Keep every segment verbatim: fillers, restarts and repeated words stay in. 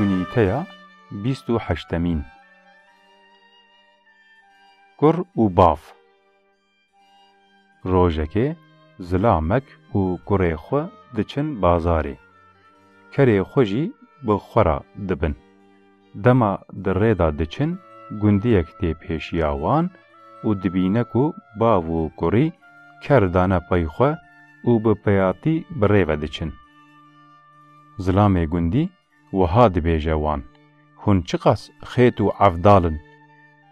Ûnîteya bîst û heştemîn. Kur û bav. Rojekê zilamek û kurê xwe diçin bazarê. Kerê xwe jî bi xwe re dibin. Dema di rê de diçin, gundiyek tê pêşiya wan û dibîne ku bav û kurî ker dane pey xwe û bi peyatî bi rê ve diçin. Zilamê gundî wiha dibêje wan: "Hûn çiqas xêt û evdal in!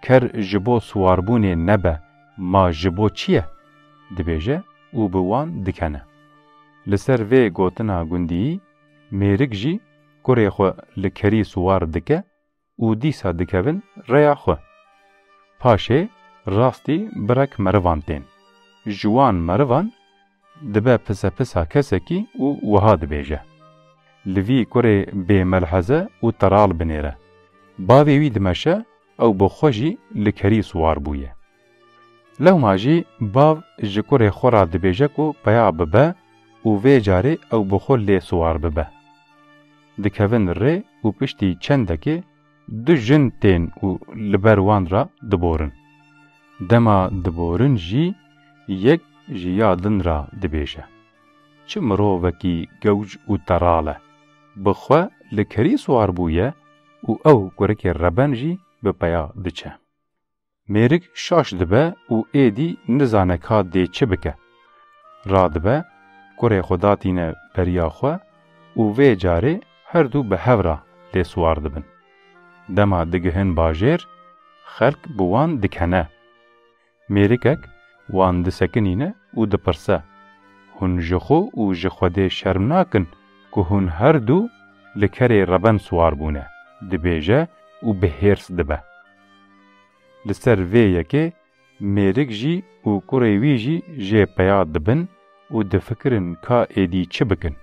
Ker ji bo siwarbûnê nebe, ma ji bo çi ye?" dibêje û bi wan dikene. Li ser vê gotina gundiyî, mêrik jî kurê xwe li kerî siwar dike û dîsa dikevin rêya xwe. Paşê rastî birek merivan tên. Ji wan merivan dibe pisepisa kesekî û wiha dibêje: "Li vî kurê bêmelheze û teral binêre. Bavê wî dimeşe, ew bi xwe jî li kerî siwar bûye." Lewma jî bav ji kurê xwe re dibêje ku peya bibe û vê carê ew bi xwe lê siwar bibe. Dikevin rê û piştî çendekê du jin tên û li ber wan re diborin. Dema diborin jî yek ji ya din re dibêje: "Çi mirovekî gewc û teral e! Bi xwe li kerî siwar bûye û ew kurekê reben jî bi peya diçe." Mêrik şaş dibe û êdî nizane ka dê çi bike. Radibe, kurê xwe datîne beriya xwe û vê carê her du bi hev re lê siwar dibin. Dema digihin bajêr, xelk bi wan dikene. Mêrikek wan disekinîne û dipirse: "Hûn ji xwe û ji Xwedê şerm nakin ku hûn her du li kerê reben siwar bûne?" dibêje û bi hêrs dibe. Li ser vê yekê mêrik jî û kurê wî jî jê peya dibin û difikirin ka êdî çi bikin.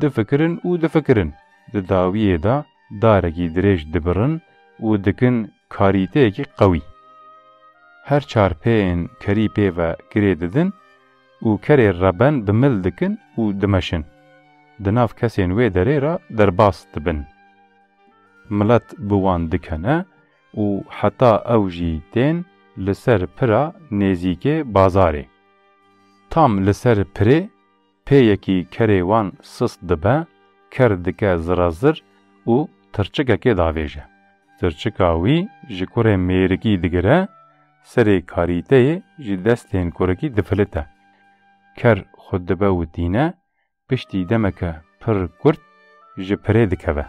Difikirin û difikirin, di dawiyê de darekî dirêj dibirin û dikin karîteyekî qewî. Her çar pêyên kerî pê ve girê didin û kerê reben bi mil dikin û dimeşin. Di nav kesên wê derê re derbas dibin. Milet bi wan dikene û heta ew jî tên li ser pira nêzîkê bazarê. Tam li ser pirê pêyekî kerê wan sist dibe, ker dike zirazir û tirçikekê davêje. Tirçika wî ji kurê mêrikî digire, serê karîteyê ji destên kurikî difilite. Ker xwe dibe û tîne, piştî demeke pir kurt ji pirê dikeve.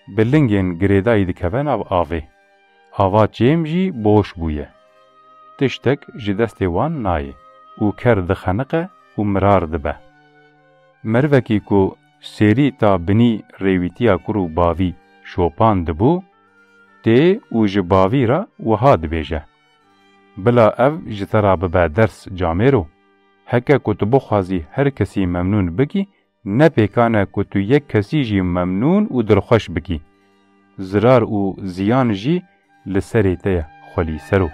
Bi lingên girêdayî dikeve nav avê. Ava çêm jî boş bûye. Tiştek ji destê wan nayê û ker dixeniqe û mirar dibe. Merivekî ku sêrî ta binî rêwîtiya kur û bavî şopan dibû, tê û ji bavî re wiha dibêje: "Bila ev ji te re bibe ders camêro. Heke ku tu bixwazî her kesî memnûn bikî, ne pêkan e ku tu yek kesî jî memnûn û dilxweş bikî. Zirar û ziyan jî li serê te ye, xwelîsero."